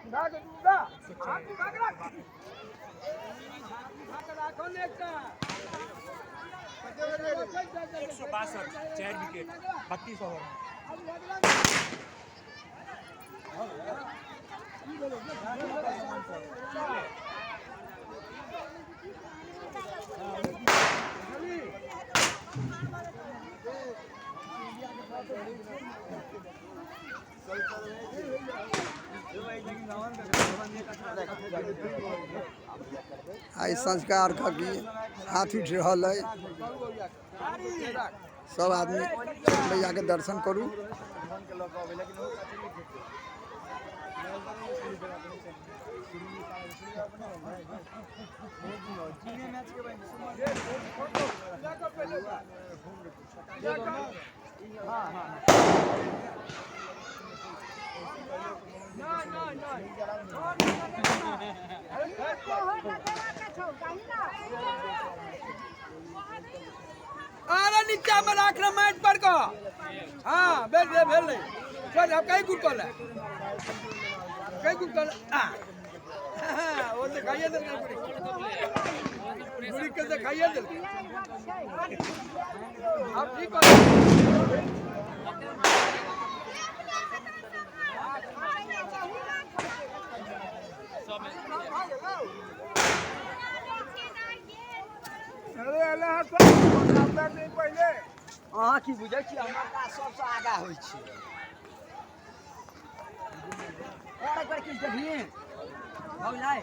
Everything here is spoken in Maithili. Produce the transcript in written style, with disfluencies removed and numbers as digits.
162, 4 विकेट, 32 ओवर। आइ सँझुका अर्घक ई हाथ उठि रहल अइ। सब आदमी मैयाके दर्शन करू। अरे नीचा में राख ना मैट पर को। हाँ भेल भेल भेल नहीं चल अब कहीं गुड़ कल कहीं गुड़ कल। हाँ वो दिखाइए दे गुड़ी के दिखाइए दे। अब ठीक हो। अहाँ की बुझै छी हमर काज सबसँ आगाँ होइ छै। और एक बार किछु देखलियै भऽ गेलै।